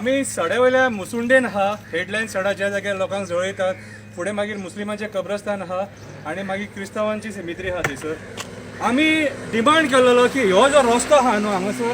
आमी सड्या वयल्या मुसुंडेन आहा. हेडलायन सडा, ज्या जाग्यार लोकांक जळयतात. फुडें मागीर मुस्लिमांचें कब्रस्तान आहा आनी मागीर क्रिस्तांवांची सिमित्री आहा. थंयसर आमी डिमांड केलेलो की हो जो रस्तो आहा न्हू हांगासर,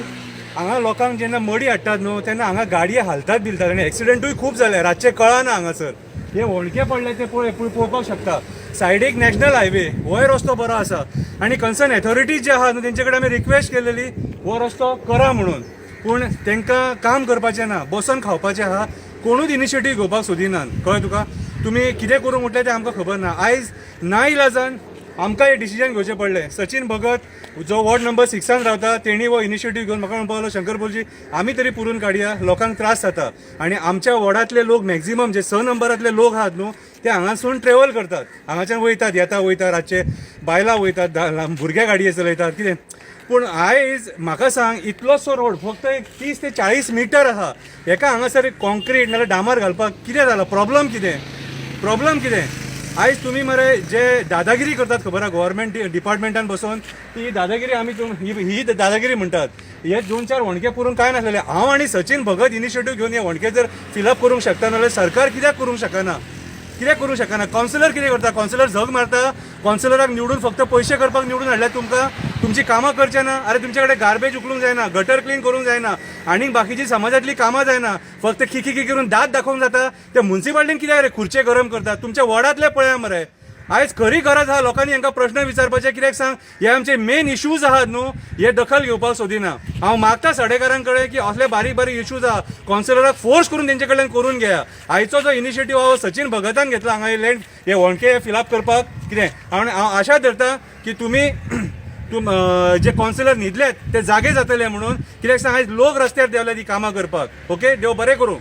हांगा लोकांक जेन्ना मडी हाडटात न्हू, तेन्ना हांगा गाडये हालतात बिलतात आनी एक्सिडंटूय खूब जाले. रातचे कळना. हांगासर हे होणके पडले ते पळय, पळोवपाक शकता. सायडीक नॅशनल हायवे, होय रस्तो बरो आसा आनी कन्सर्न एथॉरिटीज जे आहा न्हू, तेंचे कडेन आमी रिक्वेस्ट केलेली हो रस्तो करा म्हणून. पूण तांकां काम करपाचें ना, बसोन खावपाचें आहा. कोणूच इनिशिएटीव घेवपाक सोदिनात. कळ्ळें तुका? तुमी कितें करूंक म्हटलें तें आमकां खबर ना. आयज ना इलाजान आमकां हे डिसिजन घेवचें पडलें. सचिन भगत जो वॉर्ड नंबर 6 रावता, तेणी हो इनिशिएटीव घेवन म्हाका म्हणपाक लागलो, "शंकर भोलजी, आमी तरी पुरून काडया, लोकांक त्रास जाता." आनी आमच्या वॉर्डांतले लोक मॅक्झिमम जे 6 नंबरांतले लोक आहात न्हू, ते हांगासून ट्रेवल करतात. हांगाच्यान वयतात, येता वयता. रातचे बायलां वयतात, भुरगे गाडये चलयतात, कितें. पूण आयज म्हाका सांग, इतलोसो रोड फक्त एक 30 ते 40 मिटर आहा. हेका हांगासर कॉन्क्रीट नाल्यार डांबर घालपाक कितें जालां? प्रॉब्लम कितें? प्रॉब्लम कितें? आयज तुमी मरे जे दादागिरी करतात, खबर आहा, गव्हर्मेंट डिपार्टमेंटान बसून ती दादागिरी आमी ही ही दादागिरी म्हणटात. हे दोन चार होणके पुरून कांय नासलेले. हांव आनी सचिन भगत इनिशिएटीव घेवन हे होणके जर फिलअप करूंक शकता नाल्यार सरकार कित्याक करूंक शकना? कित्याक करूंक शकना? कावन्सिलर कितें करता? कावन्सिलर झग मारता. कावन्सिलराक निवडून फक्त पयशे करपाक निवडून हाडल्या तुमकां. तुमची कामां करचे ना. अरे, तुमचे कडेन गार्बेज उखलूंक जायना, गटर क्लीन करूंक जायना आनी बाकीची समाजातली कामां जायना. फक्त खिखी खी करून दांत दाखोवंक जाता. ते मुन्सिपाल्टीन कित्याक रे खुर्चे गरम करतात? तुमच्या वॉर्डांतले पळया मरे. आयज खरी गरज आहा लोकांनी हांकां प्रश्न विचारपाचे. कित्याक सांग, हे आमचे मेन इश्यूज आहात न्हू, हे दखल घेवपाक सोदिना. हांव मागता सडेकारां कडेन की असले बारीक बारीक इश्यूज आहा, कावन्सिलराक फोर्स करून तेंचे कडल्यान करून घेया. आयचो जो इनिशिएटीव आहा, हो सचिन भगतान घेतला हांगा लँड हे होणके फिलअप करपाक कितें. हांव हांव आशा धरता की तुमी जे कावन्सिलर न्हिदल्यात ते जागे जातले म्हणून. कित्याक सांग, आयज लोक रस्त्यार देंवल्यात ही कामां करपाक. ओके, देव बरें करूं.